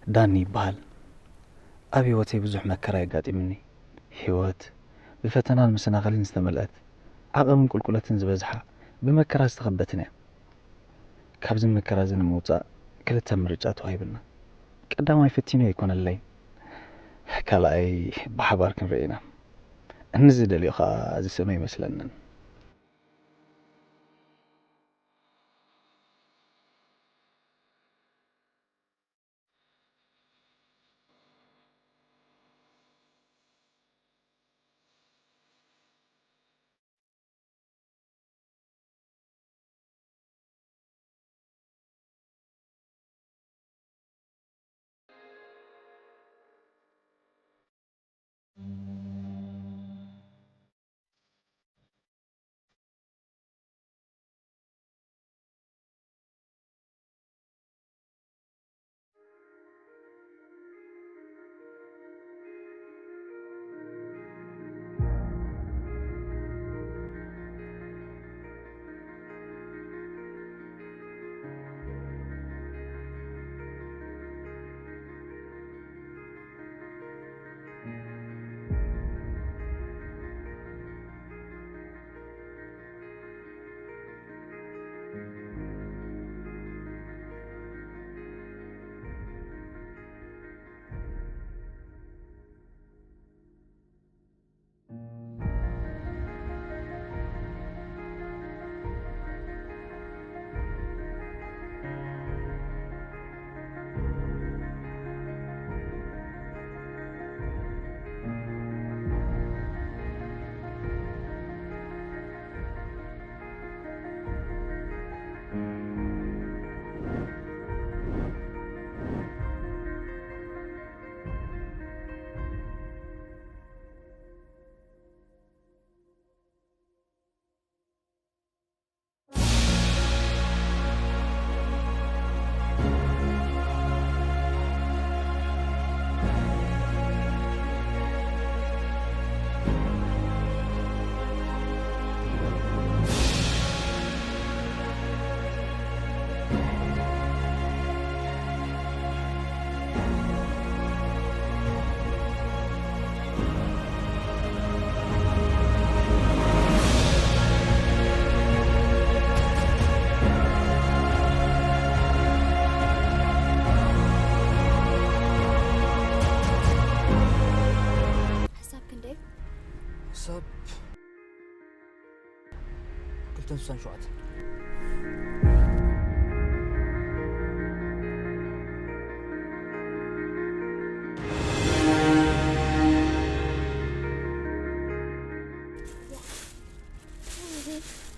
ዳኒ ይበሃል። ኣብ ህይወተይ ብዙሕ መከራ የጋጢምኒ። ህይወት ብፈተናን መሰናኸልን ዝተመልአት፣ ዓቐብን ቁልቁለትን ዝበዝሓ፣ ብመከራ ዝተኸበትን እያ። ካብዚ መከራ እዚ ንምውጻእ ክልተ ምርጫ ተዋሂብና። ቀዳማይ ፈቲኑ ኣይኮነለይን። ካልኣይ ብሓባር ክንርኢ ኢና። እንዚ ደልዮ ኸኣ ዝስእኖ ኣይመስለንን። ሕሳብ ክንደይ? ሕሳብ ክልተን ስሳን ሸውዓተን።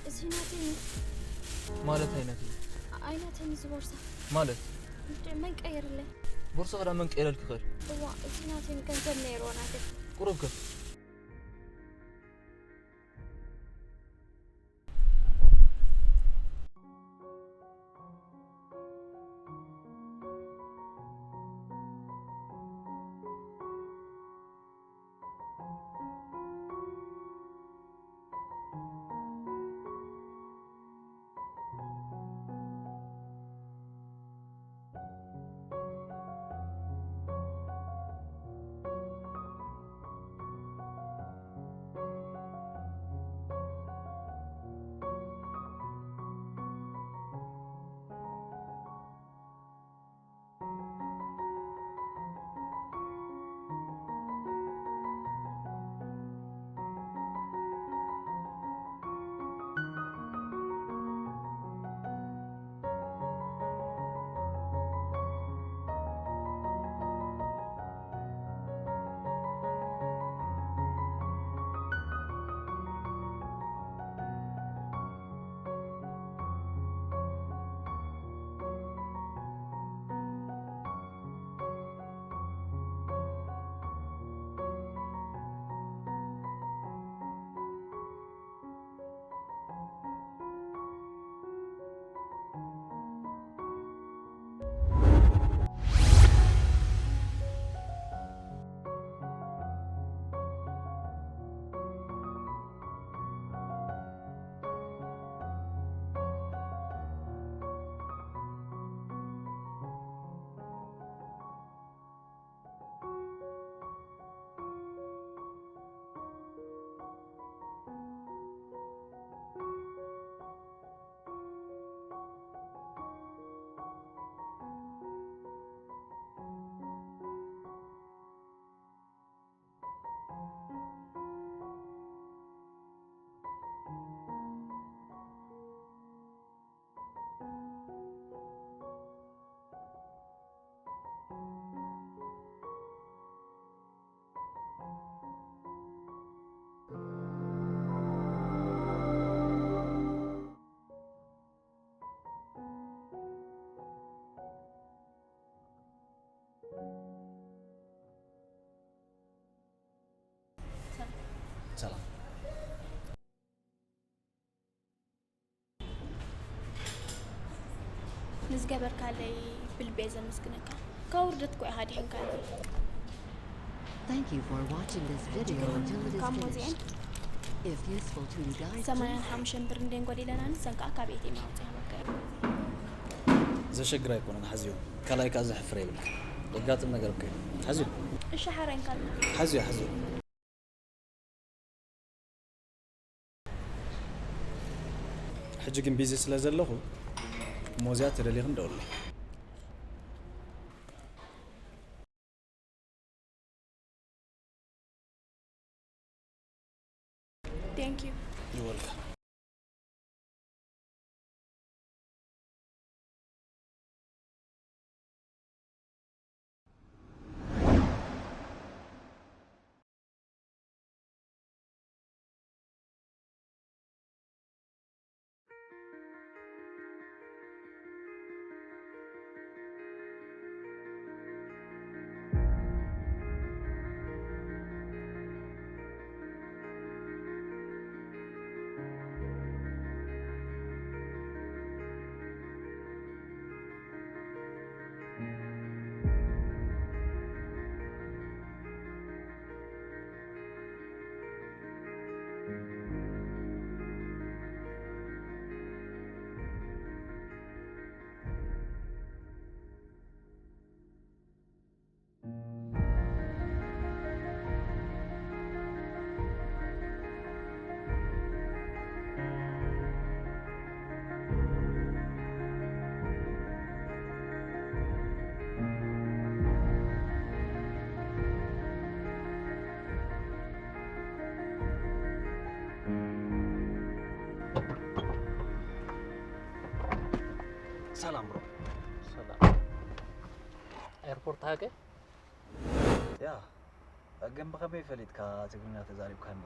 እዚ ናተይ እዩ። ማለት ኣይናተይ እዩ። ኣይናተይን እዚ ቦርሳ። ማለት? እንደ መን ቀይርለይ? ቦርሳ ክዳ መን ቀይረልኪ ክእል? እዋ፣ እዚ ናተይ ገንዘብ ነይርዎ ናተይ። ቁሩብ ከ? ንዝገበርካለይ ብልቢ እየ ዘመስግነካ። ካብ ውርደት እኮ ኢኻ ኣድሒንካኒ። Thank you for watching this ሕጂ video ግን until it is ካብ ሞዚኤን finished. If useful to you guys, ሰማንያን please ሓሙሽተን ብር እንዴን ጎዲለና ንሰንካ ካብ ኤቲኤም ኣውፅእ ይሃበካ። ዘሸግር ኣይኮነን። ሓዝዮ ካልኣይ ከኣ ዘሕፍር የብልካ። ዘጋጥም ነገር እኮ እዩ። ሓዝዮ እሺ ሓራይ እንካልካ። ሓዝዮ ሓዝዮ። ሕጂ ግን ቢዚ ስለ ዘለኹ ሞዝያ ተደሊኽን ደውለይ። Thank you። You're welcome. ሰላም ብሮ። ሰላም። ኤርፖርት ሃገ? ያ ግን ብኸመይ ፈሊጥካ ትግርኛ ተዛሪብካኒ?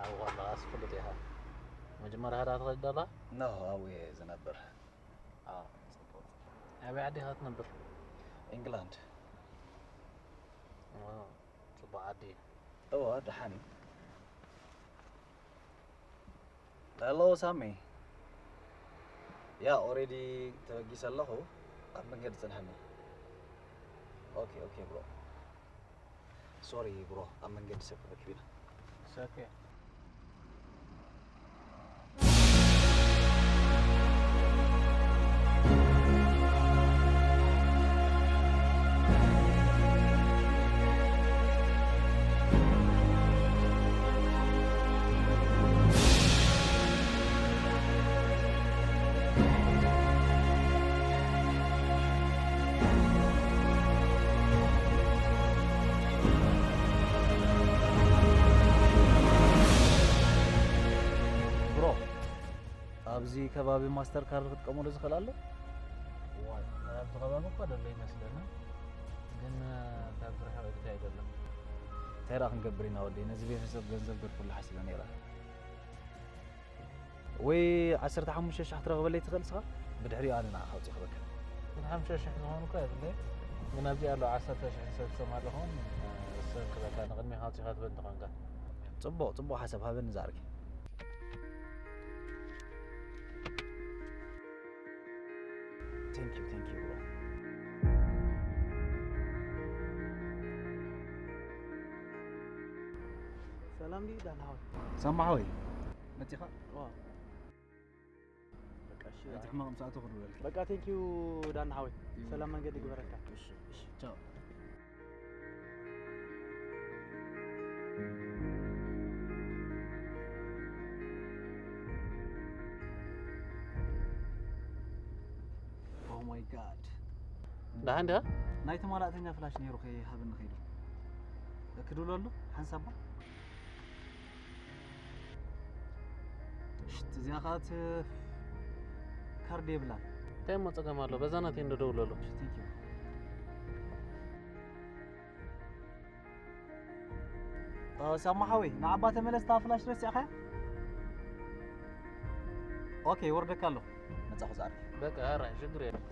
ኣዋላ ኣስፍሉጥ ኢኻ። መጀመርያ ሃዳ ትኸይድ ዳላ? ኖ ኣብየ ዝነብር። ኣበይ ዓዲ ኢኻ ትነብር? ኢንግላንድ። ጽቡቕ ዓዲ። እዋ ደሓን እዩ። ሄሎ ሳሚ። ያ ኦሬዲ ተበጊሰ ኣለኹ። ኣብ መንገዲ ጽንሐኒ። ኦኬ ኦኬ ብሮ። ሶሪ ብሮ ኣብ መንገዲ ሰብ ክንረክብ ኢና። It's okay. ብሮ ኣብዚ ከባቢ ማስተር ካርድ ክትጥቀመሉ ዝኽእል ኣሎ? ዋይ ኣብዚ ከባቢ እኮ ደሎ ይመስለና፣ ግን ካብዚ ርሕቕ ኢልካ ኣይደሎ። እንታይ ደኣ ክንገብር ኢና ወደይ? ነዚ ቤተሰብ ገንዘብ ገድፈሉ ሓሲበ ነይረ። ወይ ዓሰርተ ሓሙሽተ ሽሕ ክትረኽበለይ ትኽእል ንስኻ? ብድሕሪኡ ኣነ ንዓኻ ኣውፂእ ክበካ። ሓሙሽተ ሽሕ ዝኾኑ እኮ የብለይ፣ ግን ኣብዚ ኣሎ ዓሰርተ ሽሕ ሰብ ዝሰማዕ ኣለኹም ሰብ ክበካ ንቕድሚ ካውፂኻ ትበል እንተኾንካ። ፅቡቕ ፅቡቕ ሓሳብ ሃበኒ ዝኣርኪ። Thank you, thank you, bro. ሰላም ድዩ ዳን ሓወይ? ሳማ ሓወይ መፂኻ? ዋ። በቃ እሺ። እቲ ሕማቕ ምሳእቶ ክድውለልካ። በቃ thank you ዳን ሓወይ። ሰላም መንገዲ ግበረልካ። እሺ፣ ቻው። Oh my god። ደሓን ዲኻ? ናይ ተማላእተኛ ፍላሽ ነይሩ ከይሃበኒ ከይዱ። ክድውለሉ ሓንሳብ እባ። ሽት እዚኣ ኸኣ ት-፣ ካርድ የብላን። እንታይ እሞ ጸገም ኣሎ? በዛ ናተይ እንዶ ደውለሉ። Thank you። እ፣ ሳማ ሓወይ፣ ንዓባ ተመለስ፣ እታ ፍላሽ ረሲዕኻያ? ኦኬ፣ ይወርደካ ኣለኹ። መጻኹ ዝኣርግ። በቃ፣ ኣራይ፣ ሽግር የለን።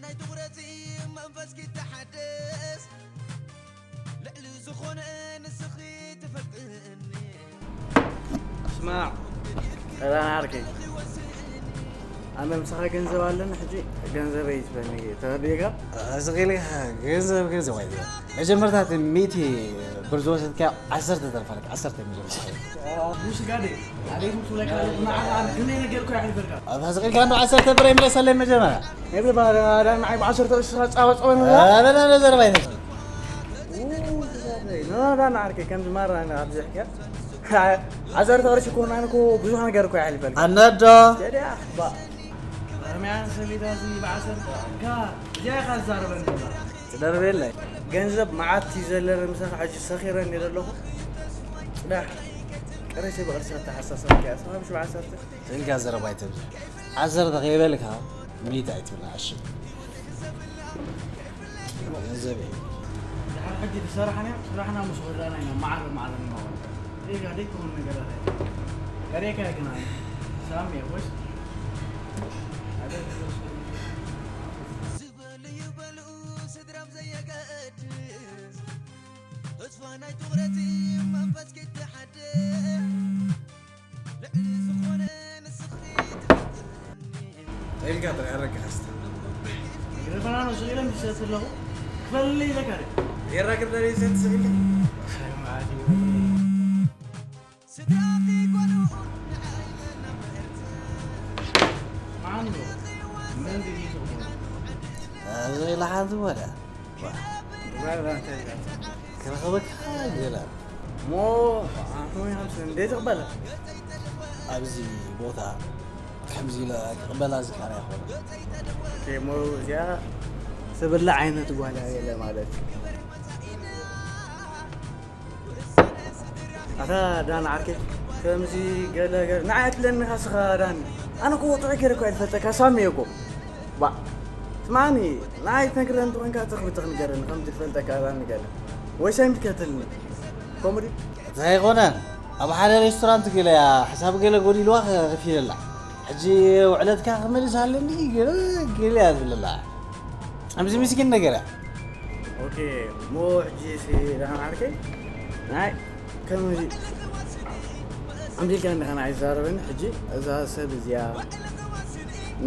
ናይ ትኹረቲ መንፈስ ክተሓደስ ልዕሊ ዝኾነ ንስኺ ትፈልጥኒ። ስማዕ፣ ጠላን ዓርከይ፣ ኣነ ምሳኻ ገንዘብ ኣለኒ። ሕጂ ገንዘበይ ትበኒ ተረዲእካ? ስቕ ኢልካ ገንዘብ፣ ገንዘብ ኣይትበል። መጀመርታ እቲ ሚእቲ ብር ዝወሰድካዮ ዓሰርተ ተርፋለካ፣ ዓሰርተ መጀመርታ። ሙሽ ጋዴ፣ ኣቤት ምትብለካ ኣለኹ፣ ንዓኻ ኣነ ክንደይ ነገርኩ ይሕልፈልካ። ኣታ ስቕ ኢልካ እንዶ ዓሰርተ ብር ይምለሰለይ መጀመርያ። የብለ ባዳ፣ ንዓይ ብዓሰርተ ቅርሺ ጻወ ጻወ ንብላ። ኣበላ ነዘርባ ይነስ። ኖ፣ ዳና ዓርከይ፣ ከምዚ ማራ ኣብዚሕካ። ዓሰርተ ቅርሺ እኮ፣ ኣነ እኮ ብዙሕ ነገር እኮ ይሕልፈልካ። ኣነዶ። ጀድያ፣ ባ። ርምያን ሰቢታ እዚ ብዓሰርተ ጋ፣ እዚኣ ኢኻ ትዛረበኒ ዘለኻ። ትደርበለይ። ገንዘብ መዓት እዩ ዘለኒ ምሳኻ፣ ሕጂ ሰኺረኒ ዘለኹ። ጽዳሕ፣ ቅርሺ ብቅርሺ ኣተሓሳሰብካ እያ። ሰብዓ ብሽብዓ ዓሰርተ። ስእልካ ዘረባ ኣይተብዝሕ። ዓሰርተ ከይበልካ ሚእቲ ኣይትብልና፣ እሺ? ገንዘብ እዩ። ድሓር ሕጂ ትሰራሕና፣ ስራሕና ምስ ወዳእና ኢና ማዕረ ማዕረ ንመቐል። ዜጋ ደይከውን ነገራት ኣይኮነን። ቀሬካ ግን ኣነ ሳሚ እየ፣ ወይስ? ዝበሉ ይበሉ ስድራም ዘየገድስ፣ ተስፋ ናይ ትኹረት መንፈስ ክተሓድስ፣ ልዕሊ ዝኾነ ንስኺ ትፈልጥኒ። ኢልካ ጥራይ ኣረጋኻ እስቲ። ይረፈና ነው ስቕ ኢለ እንድሰት ኣለኹ። ክፈልለይ ኢለካ ድየ? የራግር ደሬ ዘት ስቕ ኢለ። ሰማዕቲ። ስድራኺ ጓሉ ንዓይ መናፍርት። ማን ነው? ምን ድዩ ትርጉሙ? ኣበይ ለሓንቲ ወዳ? ዋ። ጓል ባንተ ይላል። ክረኽበካ ገለ። ሞ ኣንቶኒ ሃምስ እንዴት ትቕበላ? ኣብዚ ቦታ ከምዚ ኢለ ክቕበላ ዝካረ ኣይኮነን። ኦኬ፣ ሞ እዚኣ ትብላዕ ዓይነት ጓል እያ ገለ ማለት እዩ። ኣታ ዳን ዓርከይ፣ ከምዚ ገለ ገለ ንዓይ ኣትለኒ ካስኻ ዳን። ኣነ እኮ ጥዑይ ገይረ እኮ ኣይፈልጠካ፣ ሳሚ እየ እኮ። ባ፣ ስማዕኒ፣ ንዓይ ትነግረኒ እንተኾይንካ ተኽብቲ ክንገረኒ፣ ከምዚ ትፈልጠካ ዳን ገለ። ወይ ሰሚት ከትልኒ። ከምኡ ድዩ? እንታይ ኣይኮነን። ኣብ ሓደ ሬስቶራንት ገለ እያ፣ ሕሳብ ገለ ጎዲልዋ ከፊለላ። ሕጂ ውዕለትካ ክመልስ ኣለኒ፣ ገለ፣ ገለ እያ ትብለላ። ከምዚ ምስኪን ነገር እያ። ኦኬ፣ እሞ ሕጂ ሲ ዳን ዓርከይ፣ ናይ ከምዚ ኣምቢልካ እንደኸና ኣይዛረበን። ሕጂ እዛ ሰብ እዚኣ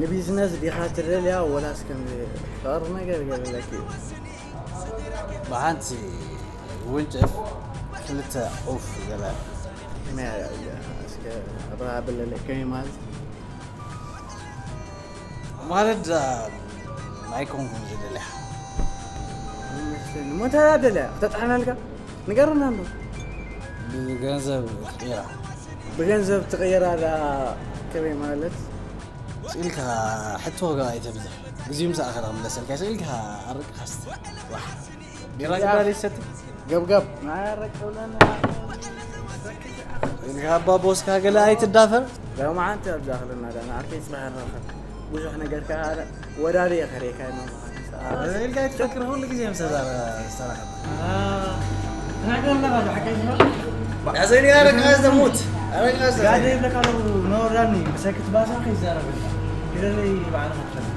ንቢዝነስ ዲኻ ትደልያ ወላስ ከምዚ ፍቕሪ ነገር ገለለኪ እዩ? ብሓንቲ ውንጭፍ ክልተ ዑፍ ገለ። እስከ ኣብርሃ ብለለይ ከመይ ማለት? ማለት፣ አ፣ ኣይኮንኩን ዝደልያ። እሞ እንታይ ደልያ? ክተጥሕነልካ? ንገረና እንዶ። ብገንዘብ ትቕይራ። ብገንዘብ ትቕይራ ዳ ከመይ ማለት? ስኢልካ ሕቶ ጋ ኣይተብዝሕ። ግዜኡ ምስ ኣኸለ ክምለሰልካ። ስኢልካ ኣርቅኻ እስቲ። ዋሕ። ቢራ ግዳ ዘይሰቲ? ገብገብ። ማረቅ ብለና። ኢልካ ኣባ ቦስካ ገለ ኣይትዳፈር። ሎማዓንቲ ኣብዛ ክለና ዳና ኣርከይ ጽባሕ ንረኸብ። ብዙሕ ነገር ከኣ ወዳሪ እየ ከሪእካ እየ መምኻን። ኢልካ ኣይትፈክር፣ ኩሉ ግዜ ምስ ተዛረ-፣ ዝተራኸብ። አ፣ ተናገር ኣለኻ ብሓቂ። ያዘኒ ኣረካ ዘሙት። ኣረካ ዘሙት። ጋደ ይብለካ ኣለኹ፣ ነወርዳኒ፣ ብሰክት ባሳ ከይዛረብ። ግደለይ ባዕልኻ ትፈልጥ።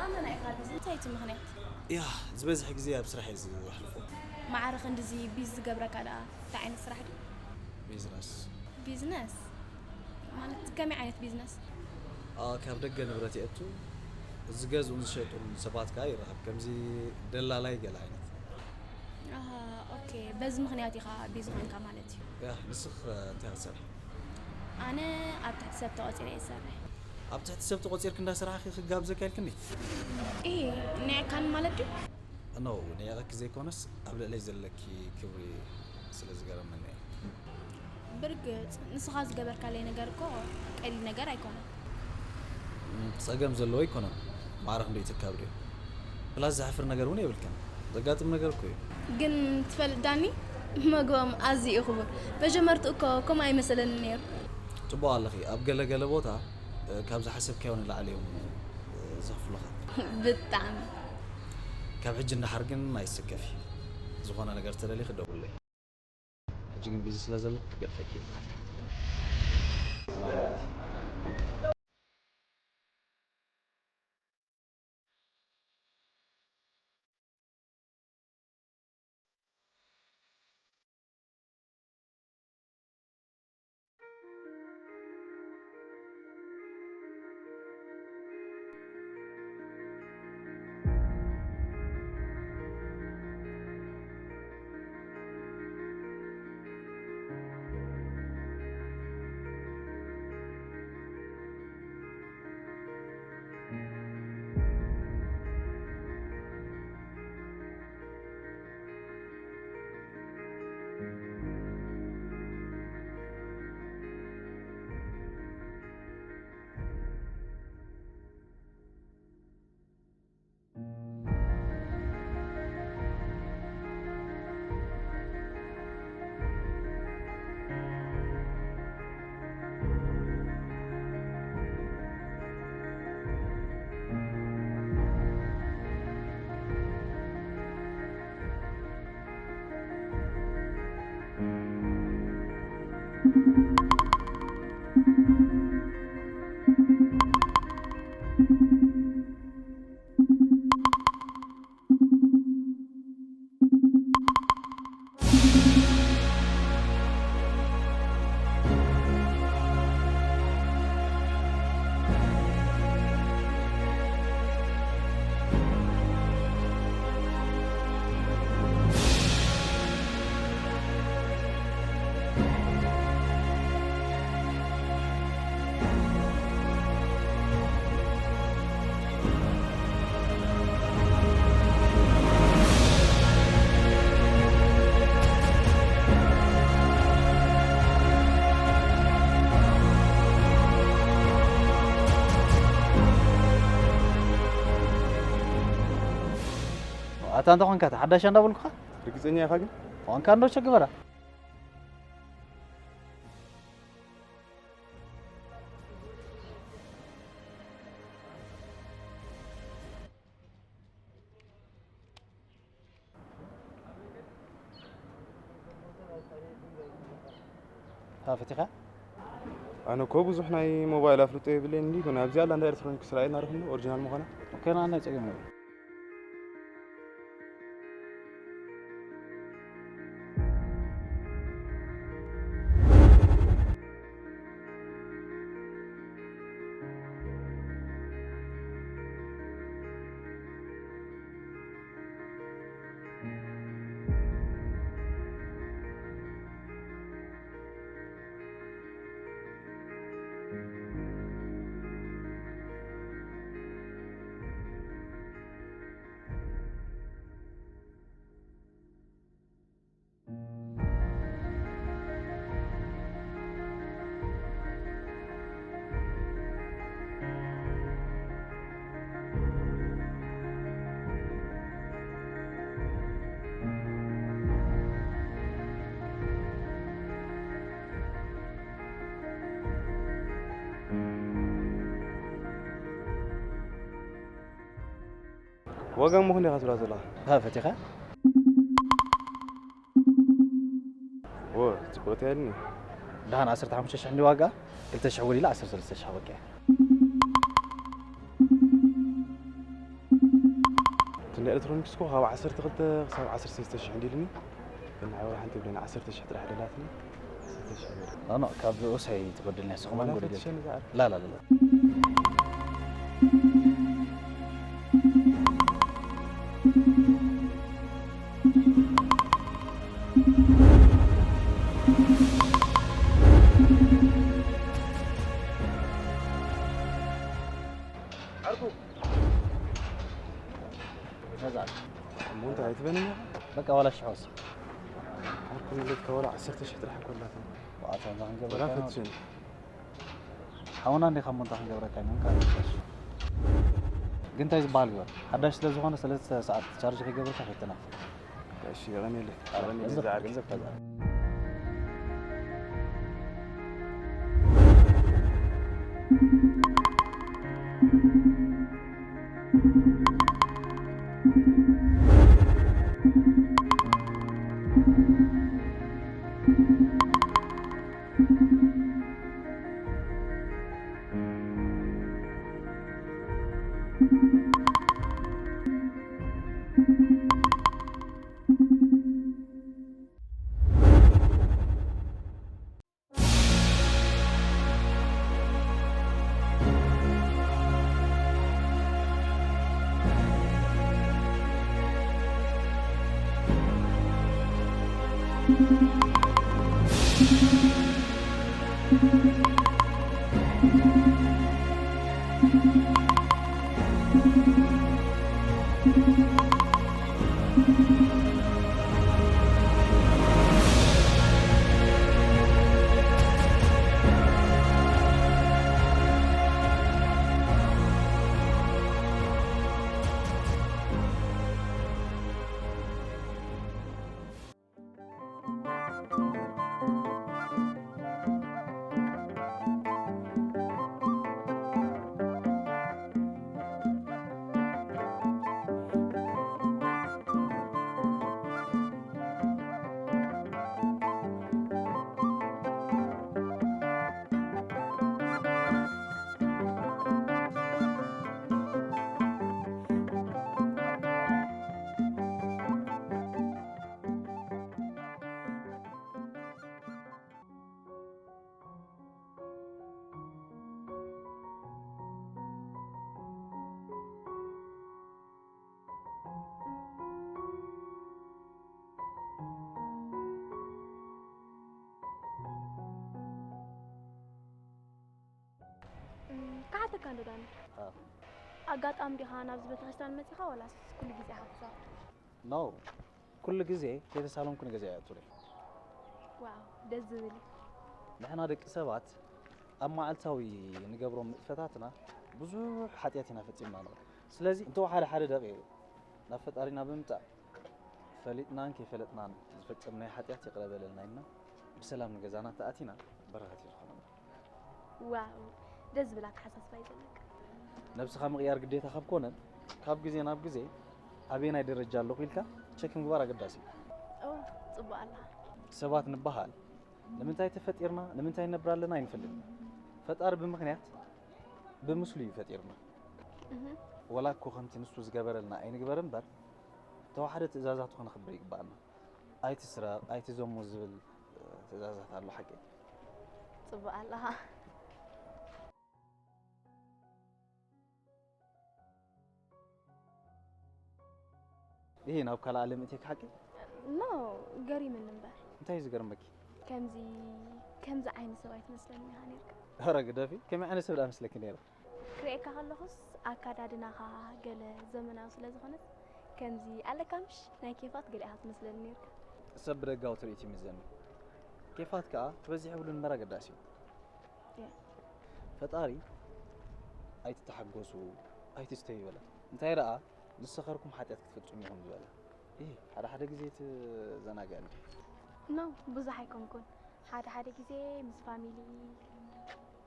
ኣመና ኢኻ ቢዚ፣ እንታይ እቲ ምኽንያት? ያ፣ ዝበዝሕ ግዜ ኣብ ስራሕ እየ ዘሕልፎ። ማዕረ ክንድዚ ቢዚ ዝገብረካ ደኣ እንታይ ዓይነት ስራሕ ድዩ? ቢዝነስ። ቢዝነስ? ማለት ከመይ ዓይነት ቢዝነስ? ኣ፣ ካብ ደገ ንብረት የእቱ፣ ዝገዝኡን ዝሸጡን ሰባት ከኣ ይረኸብ። ከምዚ ደላላይ ገለ ዓይነት። ኣሃ፣ ኦኬ። በዚ ምኽንያት ኢኻ ቢዚ ኮንካ ማለት እዩ። ያ፣ ንስኽ እንታይ ክትሰርሒ? ኣነ ኣብ ትሕቲ ሰብ ተቖጺረ እየ ዝሰርሕ። ኣብ ትሕቲ ሰብ ተቖጺርክ እንዳሰራሕኪ ክጋብዘካ ኢልክኒ? እየ፣ ንዒካኒ ማለት ድዩ? ኖ፣ ንዒቐኪ ዘይኮነስ ኣብ ልዕለይ ዘለኪ ክብሪ ስለ ዝገረመኒ እየ። ባ፣ ብርግጽ ንስኻ ዝገበርካለይ ነገር እኮ ቀሊል ነገር ኣይኮነን። ጸገም ዘለዎ ኣይኮነን። ማዕረ ክንደይ ትካብ ድዩ? ፕላስ ዘሕፍር ነገር እውን የብልክን። ዘጋጥም ነገር እኮ እዩ። ግን ትፈልጥ ዳኒ፣ መግቦም ኣዝዩ እዩ ክቡር። መጀመርትኡ እኮ ከምኡ ኣይመሰለኒ ነይሩ። ጽቡቕ ኣለኺ። ኣብ ገለ ገለ ቦታ፣ እ፣ ካብ ዝሓሰብካዮ ንላዕሊ እዮም፣ እ፣ ዘኽፍሉኻ። ብጣዕሚ። ካብ ሕጂ ንደሓር ግን ኣይስከፊ። ዝኾነ ነገር ተደሊኺ ደውለይ። ሕጂ ግን ቢዚ ስለ ዘለኹ ክገድፈኪ። ኣታ እንተ ኾንካ፣ እታ ሓዳሽ እንዳበልኩኻ? ርግጸኛ ኢኻ ግን? ኾንካ እንዶ ቸግበራ። ሃ፣ ፈቲኻ? ኣነ እኮ ብዙሕ ናይ ሞባይል ኣፍልጦ የብለይን እንዲ፣ ግን ኣብዚኣ ኣላ እንዳ ኤሌክትሮኒክስ ርኣየልና ርኽብና ኦሪጂናል ምዃና። ኦኬ፣ ንኣና ጸገም የብሉን። ዋጋ እሞ ክንደይ ኢኻ ትብላ ዘለኻ? ሃ፣ ፈቲኻ? ዎ፣ ጽቡቕ ትያድኒ። ደሓን ዓሰርተ ሓሙሽተ ሽሕ እንዲ ዋጋ፣ ክልተ ሽሕ ወዲላ ዓሰርተ ሰለስተ ሽሕ በቃ። እቲ ናይ ኤሌክትሮኒክስ እኮ ካብ ዓሰርተ ክልተ ክሳብ ዓሰርተ ሰለስተ ሽሕ እንዲ ኢሉኒ። ግን ንዓይ ዋላ ሓንቲ የብለይን፣ ዓሰርተ ሽሕ ጥራሕ ደላትኒ። ዓሰርተ ሽሕ በል። ኖ፣ ኖ፣ ካብ ኡሰይ ትጎድልኒ፣ ንስኹም ዋላ ኣይጎድልን። ክልተ ሽሕ ንዝኣር። ላ፣ ላ፣ ላ፣ ላ። ዓርኩ። መዛ። እሞ እንታይ ኣይትበለኒ? በቃ ዋላ ሽሕ ወስድ። ዓርኩ ንሌትካ ዋላ ዓሰርተ ሽሕ ጥራሕ እኮ ኣላትኒ። ብኣታ ከምዛ ክንገብረካ ኢና። ፈትን። ሓውና እንዲኻ እሞ እንታይ ክንገብረካ ኢና? እንካ ንፈሽ። ግን እንታይ ዝበሃል ግበር? ሓዳሽ ስለ ዝኾነ ሰለስተ ሰዓት ቻርጅ ከይገብረካ ፈትና። እሺ፣ የቐንየለይ። የቐንየለይ፣ ገንዘብ፣ ዝዓርግ። ገንዘብ ተዛረብ። እም፣ ክሓተካ እንዶ ዳኒ። ኣዎ። ኣጋጣሚ ዲኻ ናብዚ ቤተክርስትያን መጺኻ ዋላስ ኩሉ ግዜ ኢኻ ትዛወር? ኖ፣ ኩሉ ግዜ ከይተሳለምኩ ንገዛ እየ ኣቱሪ። ዋው፣ ደስ ዝብል እዩ። ንሕና ደቂ ሰባት ኣብ መዓልታዊ ንገብሮም ንጥፈታትና ብዙሕ ሓጢኣት ኢና ፈጺምና ንብል። ስለዚ እንተወሓደ ሓደ ደቂቕ ናብ ፈጣሪና ብምምጻእ ፈሊጥናን ከይፈለጥናን ዝፈጸምናዮ ሓጢኣት ይቕረ በለልና ኢልና ብሰላም ንገዛና ተኣቲና በረኸት እዩ ዝኾነና። ዋው፣ ደስ ዝብል ኣተሓሳስባ እዩ ዘለካ። ነብስኻ ምቕያር ግዴታ ካብ ኮነ፣ ካብ ግዜ ናብ ግዜ ኣበየናይ ደረጃ ኣለኹ ኢልካ ቸክ ምግባር ኣገዳሲ እዩ። ኦ፣ ጽቡቕ ኣለኻ። ሰባት ንበሃል ንምንታይ ተፈጢርና፣ ንምንታይ ንነብር ኣለና ኣይንፈልጥን። ፈጣሪ ብምኽንያት፣ ብምስሉ እዩ ፈጢርና። እህ። ወላ እኮ ከምቲ ንሱ ዝገበረልና ኣይንግበር እምበር፣ ተዋሕደ ትእዛዛቱ ከነኽብር ይግባኣና። ኣይትስረቕ፣ ኣይትዘሙ ዝብል ትእዛዛት ኣሎ ሓቂ። ጽቡቕ ኣለኻ። ይሄ ናብ ካልእ ዓለም እትየካ ሓቂ? ኖ፣ ገሪምኒ እምበር። እንታይ እዩ ዝገርመኪ? ከምዚ፣ ከምዚ ዓይነት ሰብ ኣይትመስለኒ ኢኻ ነርካ። ኧረ ግደፊ፣ ከመይ ዓይነት ሰብ ደኣ መስለኪ ነይረ? ክርእየካ ከለኹስ ኣካዳድናኻ ገለ ዘመናዊ ስለ ዝኾነስ ከምዚ ኣለካ ምሽ ናይ ኬፋት ገለ ኢኻ ትመስለኒ ነርካ። ሰብ ብደጋዊ ትርኢት ይምዘን። ኬፋት ከኣ ክበዝሕ የብሉን እምበር ኣገዳሲ እዩ። ያ። ፈጣሪ ኣይትተሓጎሱ፣ ኣይትስተዩ በለ። እንታይ ደኣ ምስ ሰኸርኩም ሓጢኣት ክትፍጽሙ ኢኹም ዝበለ። ይህ ሓደ ሓደ ግዜ ትዘናግዕ እንዲ። ኖ፣ ብዙሕ ኣይኮንኩን። ሓደ ሓደ ግዜ ምስ ፋሚሊ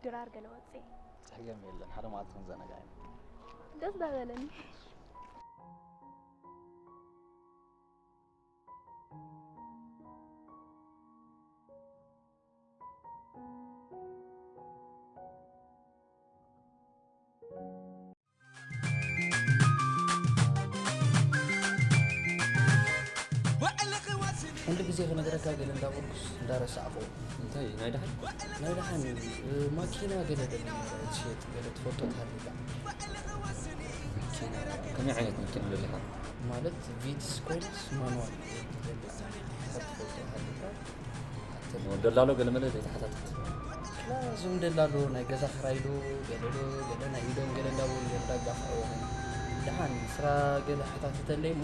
ድራር ገለ ወጽእ። ጸገም የለን፣ ሓደ መዓልቲ ክንዘናጋዕ ኢና። ደስ ዳበለኒ። ኩሉ ግዜ ክነግረካ ገለ እንዳበልኩስ እንዳረሳዕኹ። እንታይ ናይ ደሓን? ናይ ደሓን፣ እ፣ ማኪና ገለ ደሊ ትሸጥ ገለ ትፈልጦ ተሃልዩካ። ማኪና? ከመይ ዓይነት ማኪና ደሊኻ? ማለት ቪትስ ኮይንስ ማኑዋል ደሊ ትፈልጦ ተሃልዩካ። ደላሎ ገለ መለ ዘይተሓታተት። ክላ እዞም ደላሎ ናይ ገዛ ክራይ ዶ፣ ገለ ዶ፣ ገለ ናይ ኢዶም ገለ እንዳበሉ ገለ ዳጋፍዕዎ ኾይኑ። ደሓን ስራ ገለ ሕታትተለይ እሞ፣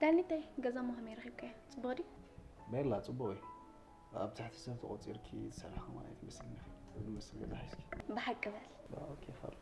ዳኒተይ፣ ገዛሞ ከመይ ረኺብካዮ? ጽቡቕ ድዩ? ቤላ፣ ጽቡቕ እዩ። ኣብ ትሕቲ ሰብ ተቖጺርኪ ዝሰራሕኺ ማለት ይመስለኒ። እዚ ዝመስል ገዛ ሒዝኪ። ብሓቂ በል። ኦኬ፣ ፈር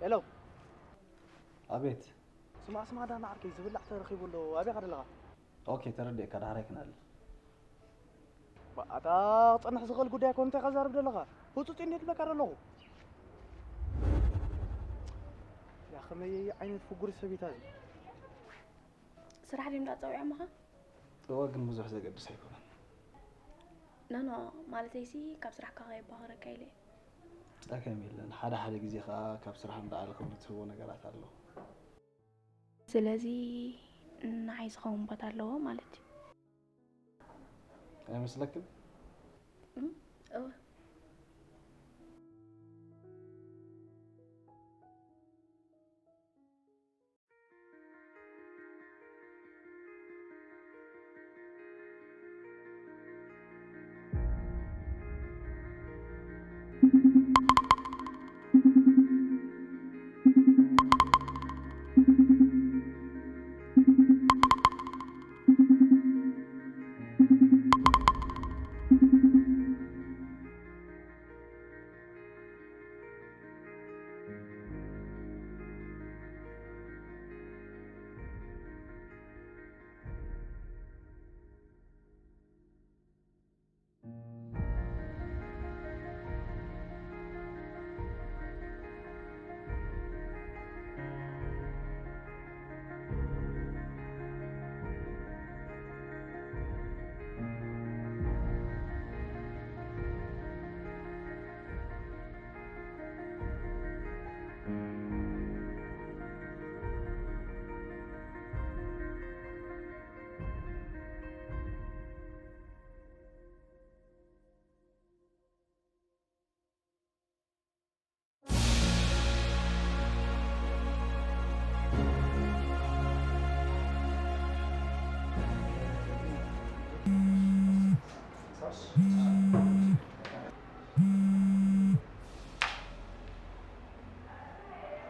ሄሎ። ኣቤት። ስማዕ ስማዕ ዳና ዓርከይ፣ ዝብላዕ ተረኺቡ ኣሎ። ኣበይ ኢኻ ዘለኻ? ኦኬ፣ ተረዲኤካ፣ ዳሕራይ ክነዕልል። ኣታ ክጸንሕ ዝኽእል ጉዳይ እኮ እንታይ ኢኻ ዛርብ ዘለኻ? ህጹጽ እንዴ ትብለካ ዘለኹ። ያ ከመይ ዓይነት ፍጉር ሰብ እዩ እታ እዚ። ስራሕ ድዩ እንዳጸውዖምኻ? እወ፣ ግን ብዙሕ ዘገድስ ኣይኮነን። ኖኖ፣ ማለተይሲ ካብ ስራሕካ ከየባኽረካ ኢለ እየ። ጸገም የለን። ሓደ ሓደ ግዜ ከኣ ካብ ስራሕ ንላዕሊ ክብሪ ትህቦ ነገራት ኣሎ። ስለዚ ንዓይ ዝኸውን ቦታ ኣለዎ ማለት እዩ። ኣይመስለክን? እም፣ እወ።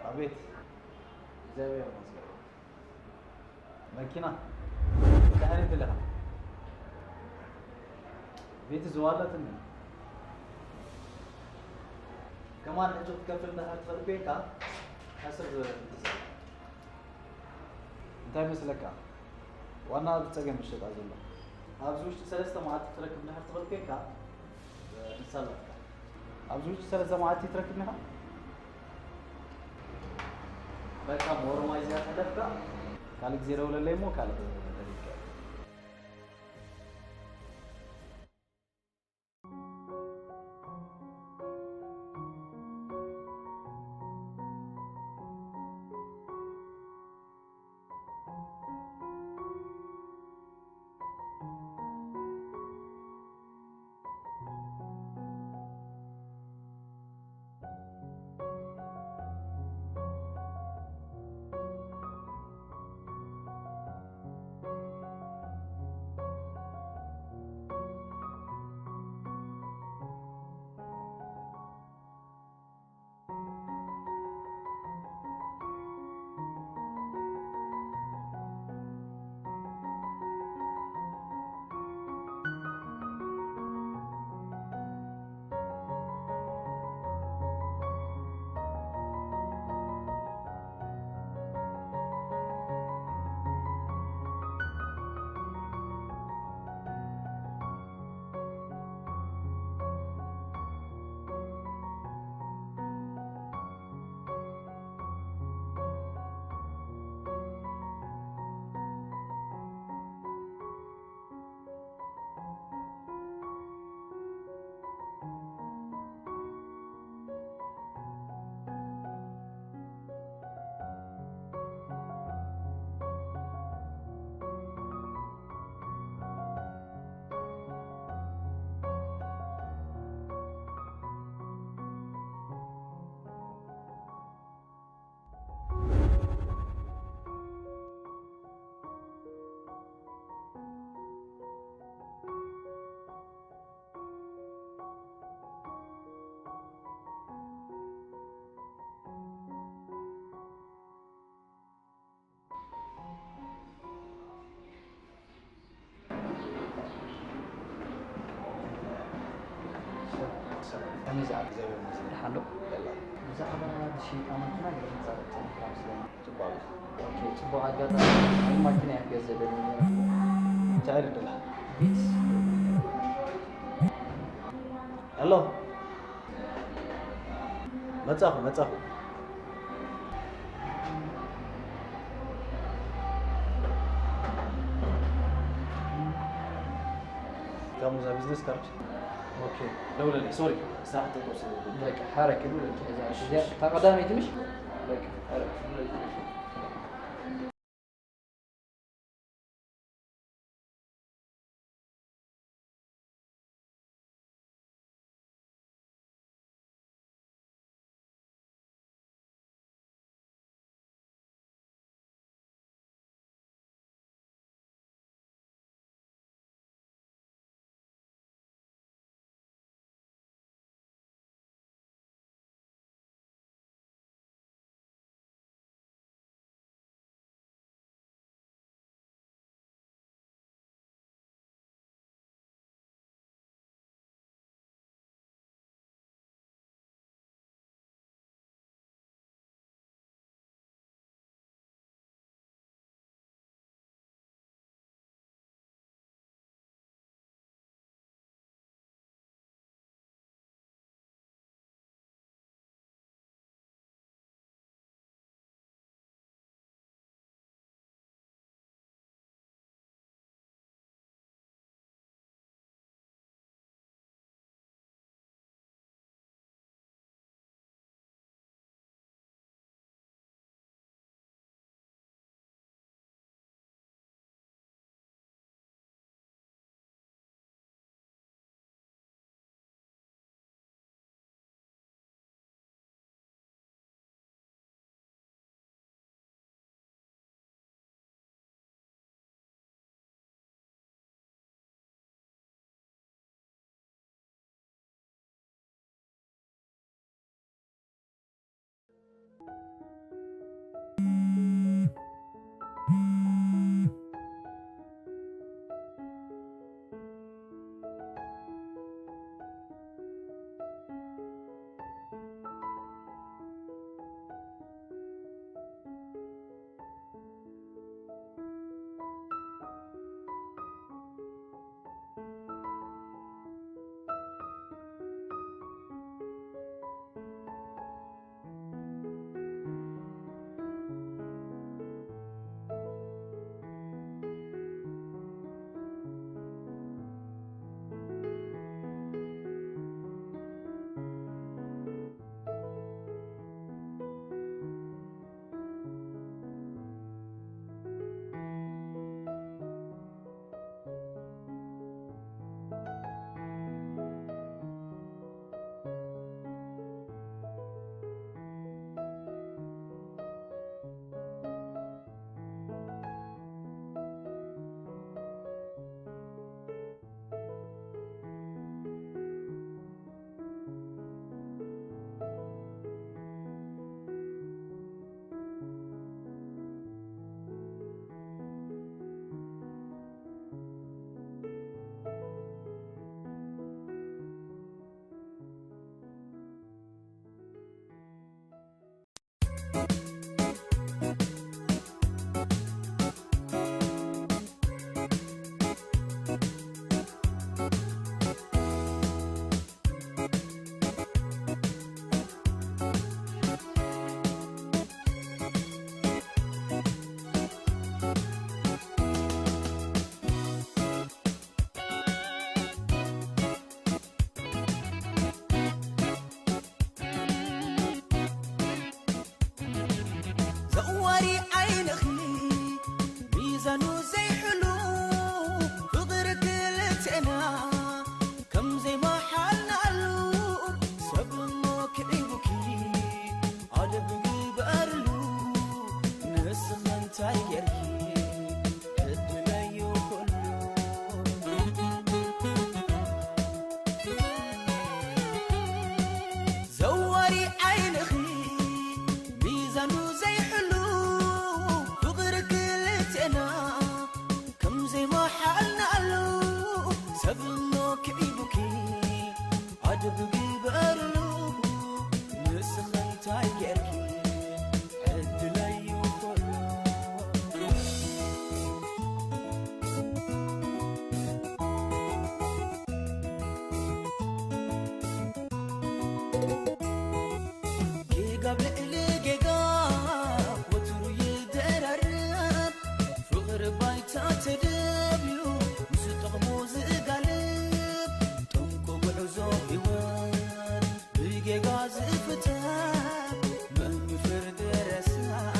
ኣቤት እግዚኣብሔር ይመስገን። መኪና እንታይ ዓይነት ደለኻ? ቤት ዝዋለትኒ ከማን ሕጂ ክትከፍል እንድሕር ትኽእል ኮይንካ ሕስር ዝበለ ትምልስ። እንታይ መስለካ ዋና ኣብዚ ጸገም ዝሸጣ ዘሎ። ኣብዚ ውሽጢ ሰለስተ መዓልቲ ክትረክብ እንድሕር ትኽእል ኮይንካ ንሳ ኣላትካ። ኣብዚ ውሽጢ ሰለስተ መዓልቲ ትረክብ ኢኻ። በቃ ሞሮማይ እዚኣ ተደፍካ ካልእ ግዜ ደውለለይ እሞ ካልእ ደሊልካ። ከመይ ዝኣል? ደሓን ዶ? ብዛዕባ ዝሽይጣ ማኪና ገለ ክንዛረብ ጸኒሕና መስለኒ። ጽቡቕ። ኦኬ፣ ጽቡቕ ኣጋጣሚ። ማኪና እያ ክገዝእ ደልየ ነይረ። እንታይ ደላ? ቪትስ። ሄሎ። መጻኹ፣ መጻኹ። ካሙዛ ቢዝነስ ካርድ። ኦኬ፣ ደውለለይ። ሶሪ፣ ስራሕ ተቆስ። በቃ፣ ሓረክ፣ ደውለለይ። እዛ፣ እሺ፣ እዚኣ፣ እሺ። እታ ቀዳመይቲ ምሽ? በቃ፣ ሓረክ፣ ደውለለይ። ኣይጌርኪ ዕድለይ እዩ ኩሉ። ጌጋ ኣብ ልዕሊ ጌጋ ወትሩ ይደራረብ፣ ፍቕሪ ባይታ ተደብዩ ምስ ጥቕሙ ዝጋልብ፣ ጠንቁ ጉዕዞ ህይወት ብጌጋ ዝፍተ መን ይፍርድ ረሳሕ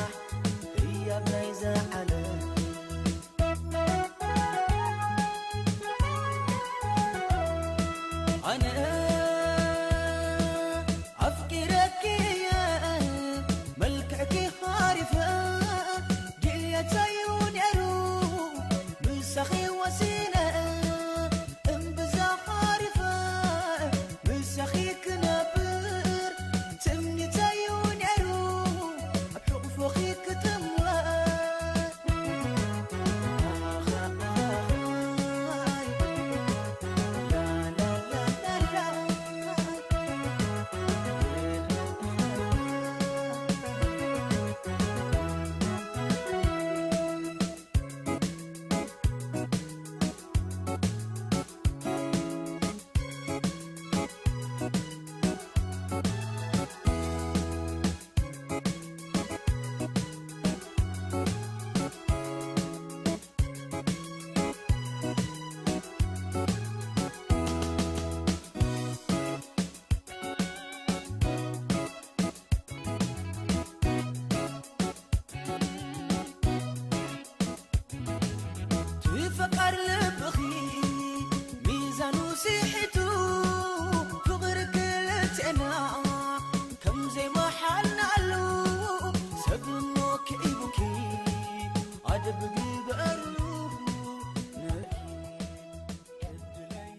ህያብ ናይዛ ዓለም። ኣነ ኣፍቂረኪ እየ መልክዕኪ ሃሪፈ፣ ድልየተይ እዩ ነይሩ ምሳኺ ወሲነ፣ እምብዛ ሃሪፈ ምሳኺ ክነብር ትምኒተይ እዩ ነይሩ ኣብ ሕቑፎኺ ክጥመር። ትፈቃር ልብኺ ሚዛኑ ስሒቱ፣ ፍቕሪ ክልቴና ከም ዘይመሓልናሉ፣ ሰብ እሞ ክኢቡኪ ኣደብ ግበርሉ ነኪ ዕድለይ።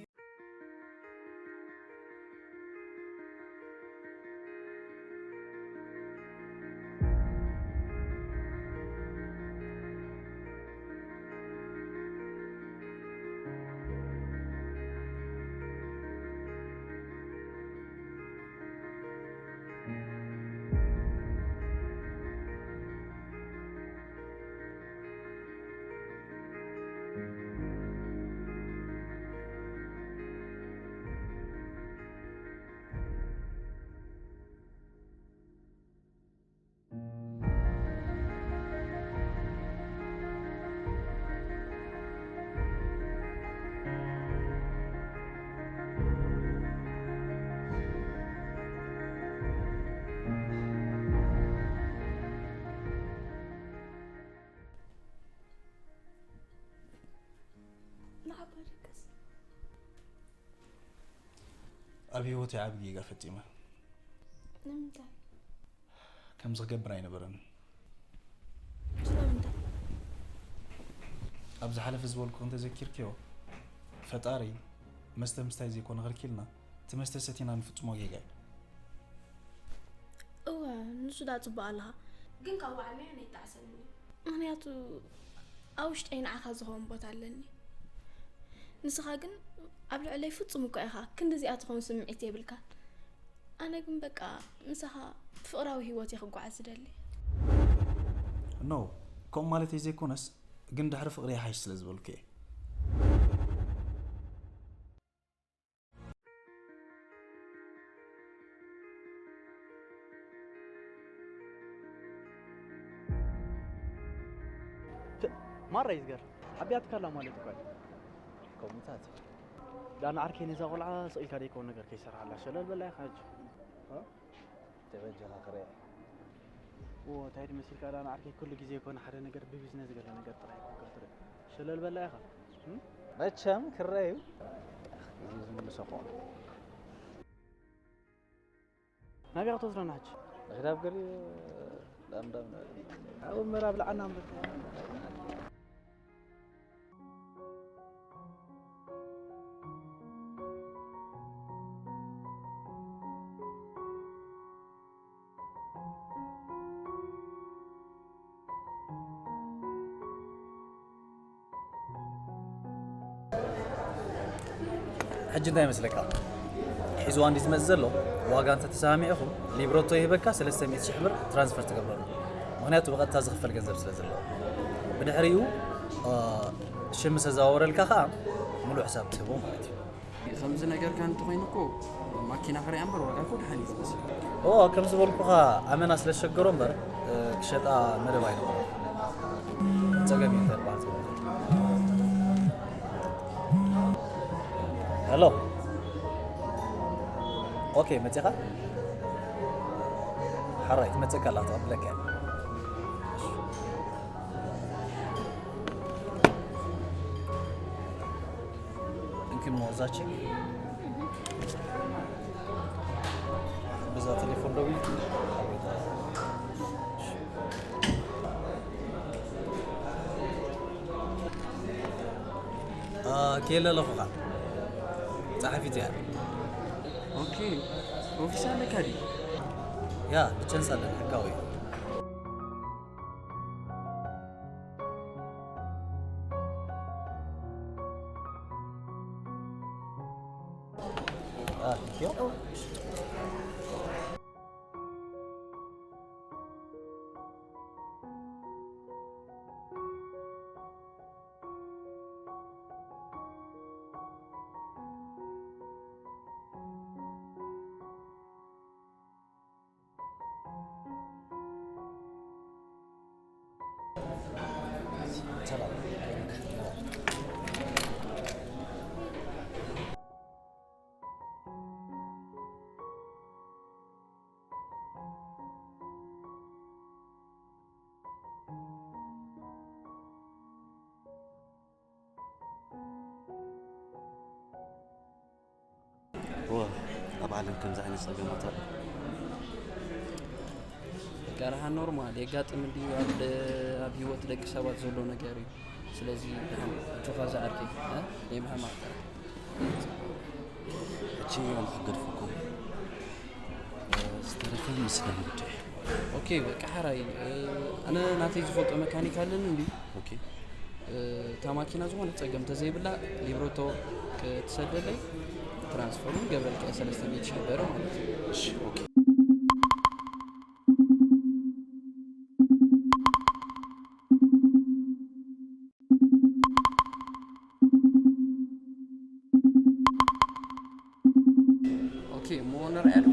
ንዓባ ደቅስ። ኣብ ህይወተይ ዓቢ ጌጋ ፈጺመ። ንምንታይ? ከምዚ ክገብር ኣይነበረን። ስለምንታይ? ኣብ ዝሓለፈ ዝበልኩ እንተዘኪርክዮ፣ ፈጣሪ መስተ ምስታይ ዘይኮነ ከልኪልና፣ እቲ መስተ ሰቲና ንፍጽሞ ጌጋ እዩ። እወ፣ ንሱ ዳ ጽቡቕ ኣለኻ። ግን ካብ ባዕልና እየ ነይጣዕሰኒ። ምኽንያቱ ኣብ ውሽጠይ ንዓኻ ዝኸውን ቦታ ኣለኒ። ንስኻ ግን ኣብ ልዕለይ ፍጹም እኳ ኢኻ፣ ክንድዚኣ ትኸውን ስምዒት የብልካን። ኣነ ግን በቃ ምሳኻ ፍቕራዊ ህይወት እየ ክጓዓዝ ዝደሊ። ኖ፣ ከምኡ ማለተይ ዘይኮነስ፣ ግን ድሕሪ ፍቕሪ ይሓይሽ ስለ ዝበልኩ እየ። ት-፣ ማራ ይዝገር። ዓብያትካ ኣላ ማለት እኮ እዩ። ከምኡታት። ዳና ዓርከይ ነዛ ቆልዓ ስቕ ኢልካ ደይከውን ነገር ከይሰርሓላ ሸለል በላ ኢኻ ሕጂ። እ? ተበጃኻ ክረአ። ዎ፣ እንታይ ድመሲልካ ዳና ዓርከይ ኩሉ ግዜ ይኮነ ሓደ ነገር ብቢዝነስ ገለ ነገር ጥራይ ይኮንካ ትርኢ። ሸለል በላ ኢኻ። እም? መቸም ክረአ እዩ። እዚ ዝምልሶ ከሆነ። ናበይ ክትወስደና ሕጂ? ንኺድ ኣብ ገሊኡ ዳም ዳም ንበል። ኣብ ምዕራብ ለዓና እምበር። ሕጂ እንታይ ይመስለካ? ሒዝዋ እንዲ ዝመጽእ ዘሎ ዋጋ እንተተሰማሚዕኹም ሊብረቶ ይህበካ ሰለስተ ሚእቲ ሽሕ ብር ትራንስፈር ትገብረሉ። ምክንያቱ ብቐጥታ ዝኽፈል ገንዘብ ስለ ዘለዎ። ብድሕሪኡ ሽም ምስ ኣዘዋወረልካ ከዓ ሙሉእ ሕሳብ ትህቦ ማለት እዩ። ከምዚ ነገርካ እንተኾይኑ እኮ ማኪና ክሪኣ እምበር ዋጋ እኮ ደሓን እዩ ዝመስል። ኦ ከም ዝበልኩኻ ኣመና ስለ ዝሸገሮ እምበር ክሸጣ መደብ ኣይነበሮ። ጸገም እዩ ተባል። ሄሎ። ኦኬ መጺኻ ሓራይ ትመጽእ ከላ ተቐብለካ እየ። እንኪ ሞዛችን ብዛ ቴሌፎን ደውል። ኬለ ኣለኹኻ ጸሓፊት እያ። ኦኬ። ኦፊስ ኣለካ ድዩ? ያ ብቸንስ ኣለና ሕጋዊ እዩ። ዋ ኣብ ዓለም ከምዚ ዓይነት ጸገማት ኣሎ። ቀርሓ ኖርማል የጋጥም እንዲ ኣብ ደ- ኣብ ህይወት ደቂ ሰባት ዘሎ ነገር እዩ። ስለዚ ደሓን እጆኻ ዝዓርከይ እ? ናይ ምሕማቕ ጥራሕ። ሕጂ ኣነ ክገድፈኩም ዝተረፈ ምስጋና ጉዳይ። ኦኬ በቃ ሓራይ እ፣ ኣነ ናተይ ዝፈልጦ መካኒክ ኣለኒ እንዲ ኦኬ እታ ማኪና ዝኾነ ፀገም ተዘይብላ ሊብረቶ ክትሰደለይ ትራንስፈሩ ገበልካ ሰለስተ ሚእቲ ሺሕ በረ ማለት እዩ። እሺ ኦኬ ኦኬ እሞ ንርኣየሉ።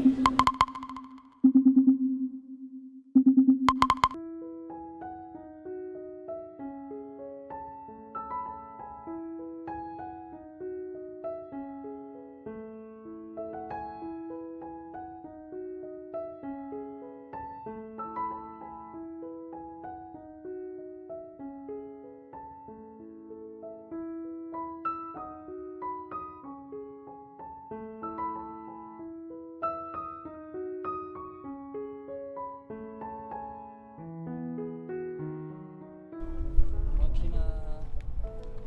ማኪና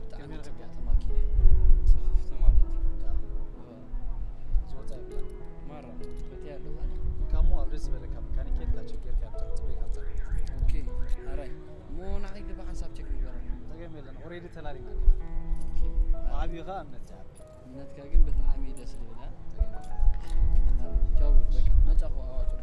ብጣዕሚ ጽብቕቲ ማኪና እያ። ጽፍፍቲ ማለት እዩ። ዝወፃ ይብላ ማራ ፈትያ ኣለኹ። ካሞ ኣብ ደስ ዝበለካ መካኒክ ኬድካ ቸክ ጌርካ ምፃእ ፅበይ ካብ ፀ ኦኬ ሓራይ እሞ ንዓይ ግባ ሓንሳብ ቸክ ንገረኒ። ፀገም የለን ኦሬዲ ተላሊና ኦኬ ዓብዩ ከዓ እምነት ዝሃብ እምነትካ ግን ብጣዕሚ ደስ ዝብል እ? ቻው በቃ መጻኹ ኣዋጽኦ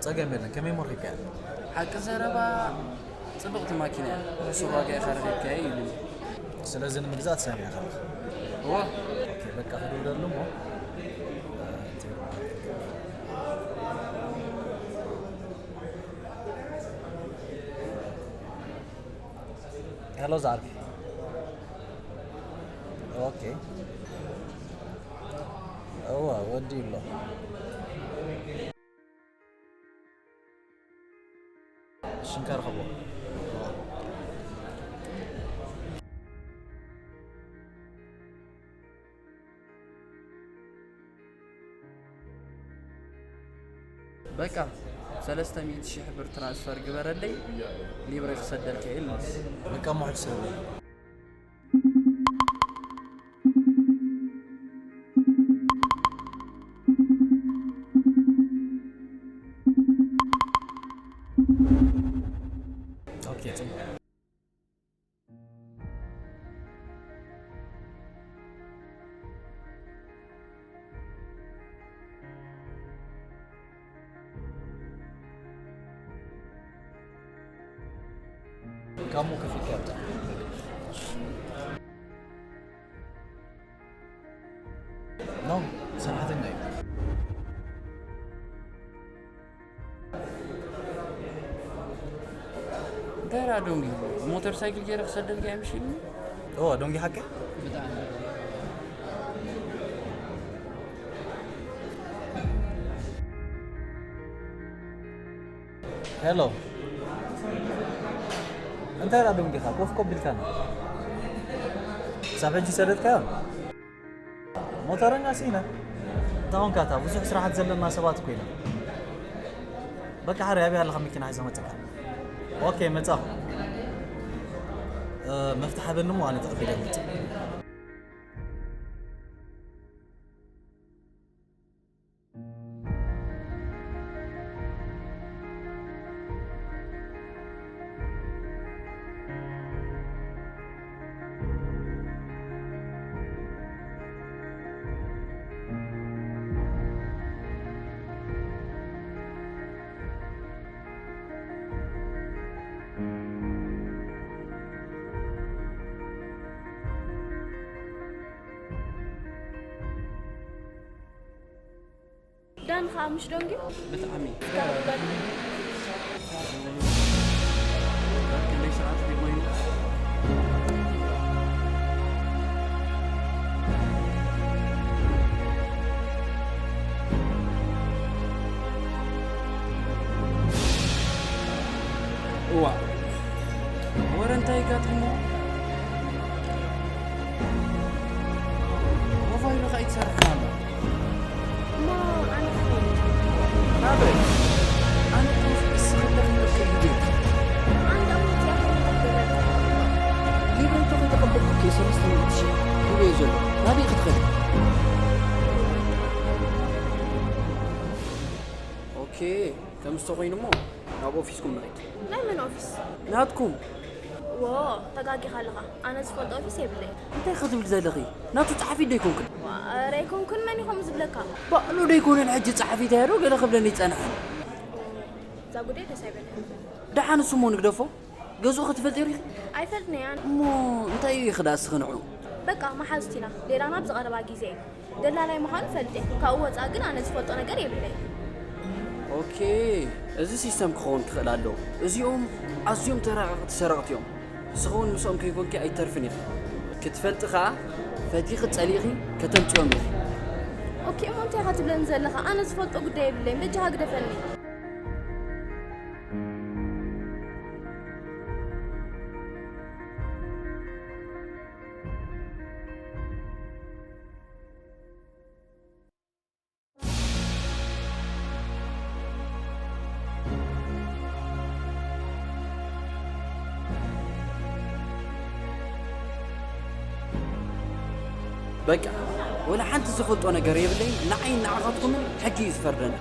ጸገም የለን። ከመይ እሞ ረኺብካያ? ሓቂ ዘረባ፣ ጽብቕቲ ማኪና እያ። ብሕሱር ዋጋ ኢኻ ረኺብካያ ኢሉኒ። ስለዚ ንምግዛእ ትሰምዕ ኢኻ ኣለኻ? እወ። ኦኬ፣ በቃ ክድውለሉ እሞ። ሄሎ ዛርፊ። ኦኬ። እወ፣ ወዲ ኣሎ። ሽንካር ኸቦ። በቃ ሰለስተ ሚእቲ ሺሕ ብር ትራንስፈር ግበረለይ፣ ሊብሬ ክሰደልካ ኢሉ። በቃ እሞ ሕጂ ስደደለይ። ኦኬ፣ ጽቡቕ። ካሞ ከፊት ያጣ ነው ሰራተኛ። እንታይ ደኣ ዶንጊ? ሞተር ሳይክል ገይረ ክሰደልካ እየ ምሽ ኢሉኒ። ኦ፣ ዶንጊ ሓቂ? ብጣዕሚ። ሄሎ። እንታይ ደኣ ዶንጊኻ? ኮፍ ኮፍ ኢልካና። ክሳብ ሕጂ ሰደድካዮ? ሞተረኛ ስኢነ። እንተ ኾንካ እታ ብዙሕ ስራሓት ዘለና ሰባት እኮ ኢና። በቃ ሓሪ ኣበይ ኣለኻ መኪና ሒዘ መጸካ? ኦኬ መጻኹ። እ፣ መፍትሕ ሃበኒ እሞ ኣነ ተቐቢለ መጽእ። ዳን ኸኣ ምሽ ዶንጊ? ብጣዕሚ። እስካብ በል። ክንደይ ሰዓት ድዩ ኮይኑ? እዋ። ወረ እንታይ ጋጥሞ? ሞባይሉ ኸኣ ይሰርሕ ኣሎ። እሞ ኣነ ኸኣ ናበይ? ኣነ እኮ እስኺ እንደፈለግኪ ኢሉ። ኣነ ደኣ እሞ እዚኣ ኸይነ ተገበርኩ። ሊብሬቶ ከይተቐበልኩ እኮ ሰለስተ ሚእቲ ሺሕ ሂበዮ ዘሎ። ናበይ ክትኸዲ? ኦኬ፣ ከምዚ ተኾይኑ እሞ ናብ ኦፊስኩም ንኸይድ። ናይ መን ኦፊስ? ናትኩም። ዎ፣ ተጋጊኻ ኣለኻ። ኣነ ዝፈልጦ ኦፊስ የብለይ። እንታይ ክትብል ዘለኺ? ናቱ ጸሓፊት ዶ ኣይኮንክን? ዋ፣ ኧረ ኣይኮንኩን፣ መን እዩ ከምኡ ዝብለካ? ባዕሉ ዶ ኣይኮነን ሕጂ ጸሓፊት እያ ዶ ገለ ክብለኒ ይጸንሐ። እዛ ጉዳይ ደስ ኣይበለኒ። ደሓን እሱ እሞ ንግደፎ። ገዝኡ ክትፈልጢ ዲኺ? ኣይፈልጥን እያ። እሞ እንታይ እዩ ኸ ደኣ እስኺ ንዑ? በቃ መሓዙት ኢና። ሌላና ብዝቐረባ ግዜ እዩ። ደላላይ ምዃኑ ፈልጥ እየ። ካብኡ ወጻኢ ግን ኣነ ዝፈልጦ ነገር የብለይ። ኦኬ፣ እዚ ሲስተም ክኸውን ክኽእል ኣለዎ። እዚኦም ኣዝዮም ተራቐቕቲ ሰረቕቲ እዮም። ንስኺ እውን ምስኦም ከይኮንኪ ኣይተርፍን ኢኺ። ክትፈልጢ ኸኣ ፈቲኺ ጸሊእኺ ከተምጽኦም ኢኺ። ኦኬ፣ እሞ እንታይ ኢኻ ትብለኒ ዘለኻ? ኣነ ዝፈልጦ ጉዳይ የብለይን። በጃኻ ግደፈኒ። በቃ፣ ወላ ሓንቲ ዝፈልጦ ነገር የብለይን። ንዓይን ንዓኻትኩምን ሕጊ እዩ ዝፈርደና።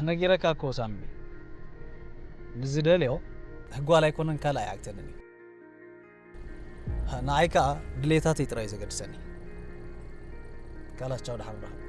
ነጊረካ እኮ ሳሚ፣ ንዝደልዮ ጓል ኣይኮነን ካልእ ኣይዓግተንን እዩ። ንዓይ ከኣ ድሌታተይ ጥራይ ዘገድሰኒ። ካላስ ቻው፣ ደሓን ርኸብ።